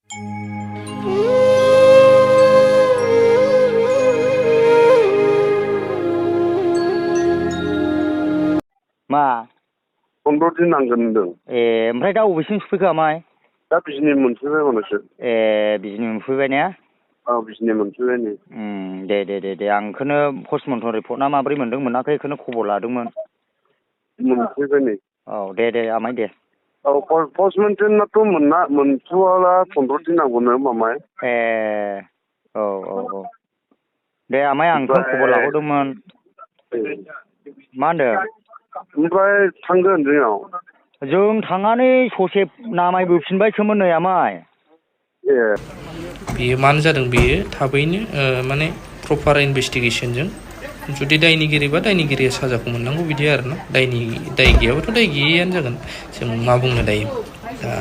मा 15 दिन नांगोन होनदों। ए ओमफ्राय दा बबेसिम सफैखो आमाय? दा बिजनि मोनफैबाय मानोसो। ए बिजनि मोनफैबाय ने? औ बिजनि मोनफैबाय नै। दे आं बेखौनो पस्टमर्टम रिपर्टआ माबोरै मोनदों मोनाखै बेखौनो खबर लादोंमोन। मोनफैबाय नै। औ दे आमाय दे। औ पस्टमर्टेमआथ' मोनथ'वाला 15 दिन नांगौनो मामाय। ए औ दे आमाय आं बेखौनो खबर लाहरदोंमोन। मा होनदों? ओमफ्राय थांगोन जोंनाव? जों थांनानै ससे नामायबोफिनबायसोमोन नै आमाय। ए बेयो मानो जादों बेयो थाबैनो माने प्रपार इनभेस्टिगेसनजों जुदि दायनिगिरिबा दायनिगिरिया साजाखौ मोननांगौ बिदि आरोना दाय गैयाबाथ' दाय गैयैयानो जागोन जों मा बुंनो दायो। दा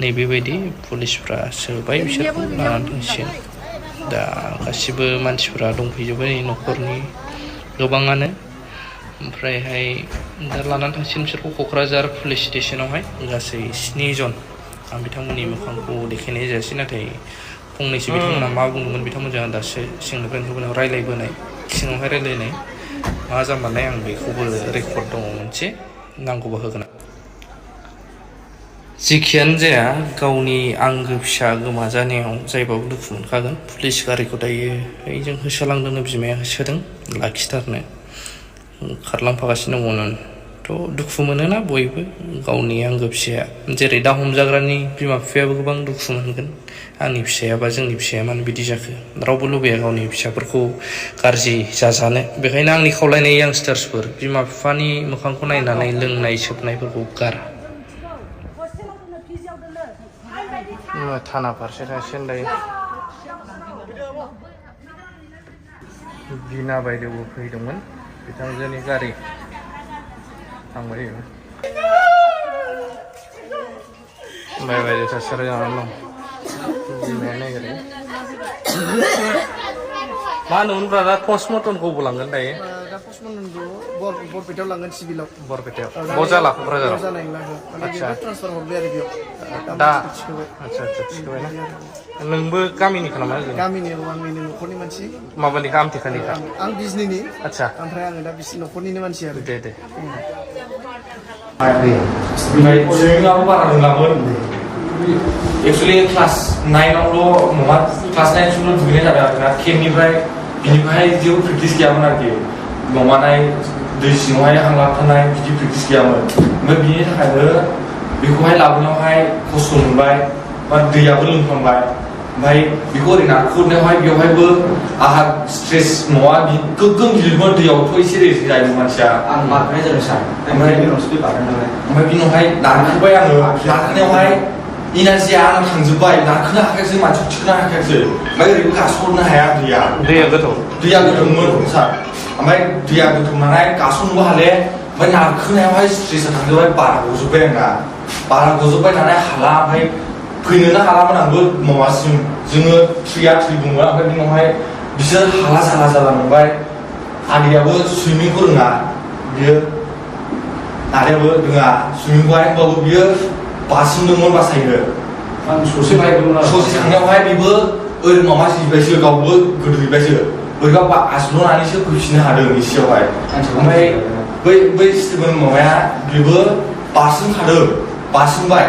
नैबेबायदि पुलिसफ्रा सोबाय बिसोरखौ लानानै थांसिगोन। दा गासिबो मानसिफ्रा दंफैजोबबाय न'खरनि गोबाङानो। ओमफ्रायहाय दा लानानै थांसिगोन बिसोरखौ क'क्राझार पुलिस स्टेसनावहाय गासै 7 जन। आं बिथांमोननि मोखांखौ देखायनाय जायासै नाथाय फंनैसो बिथांमोना मा बुंदोंमोन बिथांमोनजों दासो सिंनिफ्राय रायलायबोनाय सिङावहाय रायलायनाय मा जामारनाय आं बेखौबो रेकर्ड दङ मोनसे नांगौबा होगोन। जेखियानो जाया गावनि आंगो फिसा गोमाजानायाव जायबाबो दुखु मोनखागोन। पुलिस गारिखौ दायो जों होसोलांदोंनो बिमाया होसोदों लाखिथारनो खारलांफागासिनो दङमोन। थ' दुखु मोनोना बयबो गावनि आंगो फिसाया जेरै दा हमजाग्रानि बिमा बिफायाबो गोबां दुखु मोनगोन। आंनि फिसाया बा जोंनि फिसाया मानो बिदि जाखो रावबो लुबैया गावनि फिसाफोरखौ गाज्रि जाजानो। बेखायनो आंनि खावलायनाय यांस्टार्सफोर बिमा बिफानि मोखांखौ नायनानै लोंनाय सोबनायफोरखौ गार। थाना फारसे थांसिगोन दायो। बिना बायदेवबो फैदोंमोन बिथांजोनि गारि थांबाय बायदि थासारि जानानै दं बिमाया नागिरो। मा होनोमोनब्रा दा पस्टमर्टमखौबो लांगोन दायो? दा पस्टमर्टमखौ बरपेटायाव लांगोन सिभिलाव। बरपेटायाव बजाला क'क्राझाराव? आदसा ट्रान्सफार हरबाय आरो बेयाव दा थिखोबाय। आदसा थिखोबायना? नोंबो गामिनिखा नामा? गामिनि आंनिनो न'खरनि मानसि। माबानिखा आमथेखानिखा? आं बिजनिनि। आदसा ओमफ्राय आङो दा बिसोर न'खरनिनो मानसि आरो। दे ओमफ्राय सुइमिंआबो बारा रोंलामोन। एक्सुवेलि क्लास 9आवल' नङा क्लास 9सिमल' दुगैनाय जादों आरोना केम्पनिफ्राय बिनिफ्राय जेबो प्रेक्टिस गैयामोन आरोखि माबानाय दै सिङावहाय हां लाबथानाय बिदि प्रेक्टिस गैयामोन। ओमफ्राय बिनि थाखायनो बेखौहाय लाबोनायावहाय खस्थ' मोनबाय बा दैयाबो लोंफ्लांबाय। ओमफ्राय बेखौ ओरै नारखोनायावहाय बेवहायबो आंहा स्ट्रेस नङा गोगोम गिलिरमोन दैयावथ' एसे रेजें जायोमोन मानसिया। आं बारनाय जादों सार। ओमफ्राय बिनि उनावहाय नारखोबाय आङो नारखोनायावहाय इनार्जिया आं थांजोब्बाय नारखोनो हाखायाखिसै मानसिखौ थिखोनो हाखायाखिसै। ओमफ्राय ओरैबो गास'हरनो हाया दैया गोथौमोन सार। ओमफ्राय दैया गोथौ नालाय गास'नोबो हाले। ओमफ्राय नारखोनायावहाय स्ट्रेसा थांजोब्बाय बारा गजोब्बाय आंना बारा गजोब्बाय नालाय हाला। ओमफ्राय फैनोनो हालामोन आंबो माबासिम जोङो थ्रि बुङो। ओमफ्राय बिनि उनावहाय बिसोर हाला जाला मोनबाय। आदैयाबो सुइमिंखौ रोङा बियो आदैयाबो रोङा सुइमिंखौहाय होमबाबो बियो बारसोमदोंमोन बासायनो। ससे थांनायावहाय बेबो ओरै माबा जिबायसो गावबो गोदोहैबायसो बोरैबा आज्ल'नानैसो फैफिननो हादों एसेयावहाय। ओमफ्राय बै स्टिभेन माबाया बेबो बारसोमखादों बारसोमबाय।